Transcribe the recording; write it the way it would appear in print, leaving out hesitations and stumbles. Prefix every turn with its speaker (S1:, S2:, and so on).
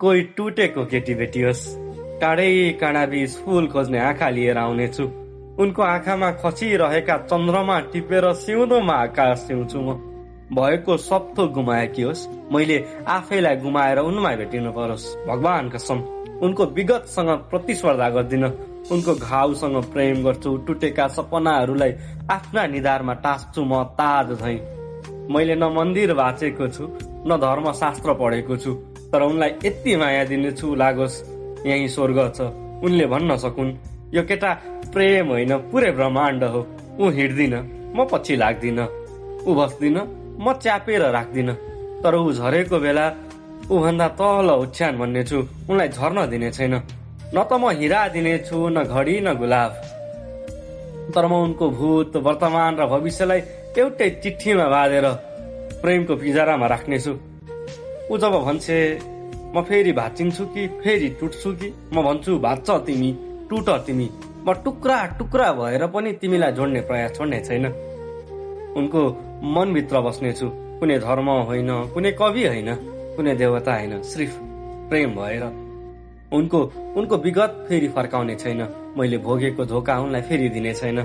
S1: कोही टुटेको केटी भेटियोस्, टाढै काँडाबीच फूल खोज्ने आँखा लिएर आउनेछु। उनको आँखामा खसिरहेका चन्द्रमा टिपेर सिउँदोमा आकाश सिउँछु म। भएको सब थोक गुमाएकी होस्, मैले आफैलाई गुमाएर उनमा भेटिनु परोस्। भगवान कसम, उनको विगतसँग प्रतिस्पर्धा गर्दिन। उनको घाउसँग प्रेम गर्छु। टुटेका सपनाहरूलाई आफ्ना निधारमा टाँस्छु म ताज झैं। मैले न मन्दिर बाँचेको छु, न धर्मशास्त्र पढेको छु, तर उनलाई यति माया दिनेछु लागोस् यही स्वर्ग छ। उनले भन्न सकुन्, यो केटा प्रेम होइन पुरै ब्रह्माण्ड हो। ऊ हिँड्दिन, म पछि लाग्दिन। ऊ बस्दिन, म च्यापेर राख्दिन। तर ऊ झरेको बेला ऊ भन्दा तल ओछ्यान भन्नेछु। उनलाई झर्न दिने छैन। न त म हिरा दिनेछु, न घडी न गुलाब। तर म उनको भूत, वर्तमान र भविष्यलाई एउटै चिठीमा बाँधेर प्रेमको पिंजरामा राख्नेछु। ऊ जब भन्छे म फेरि भाँचिन्छु कि फेरि टुट्छु कि, म भन्छु भाँच्छ तिमी, टुट तिमी। म टुक्रा टुक्रा भएर पनि तिमीलाई जोड्ने प्रयास छोड्ने छैन। उनको मनभित्र बस्नेछु, कुनै धर्म होइन, कुनै कवि होइन, कुनै देवता होइन, सिर्फ प्रेम भएर। उनको विगत फेरि फर्काउने छैन। मैले भोगेको धोका उनलाई फेरि दिने छैन।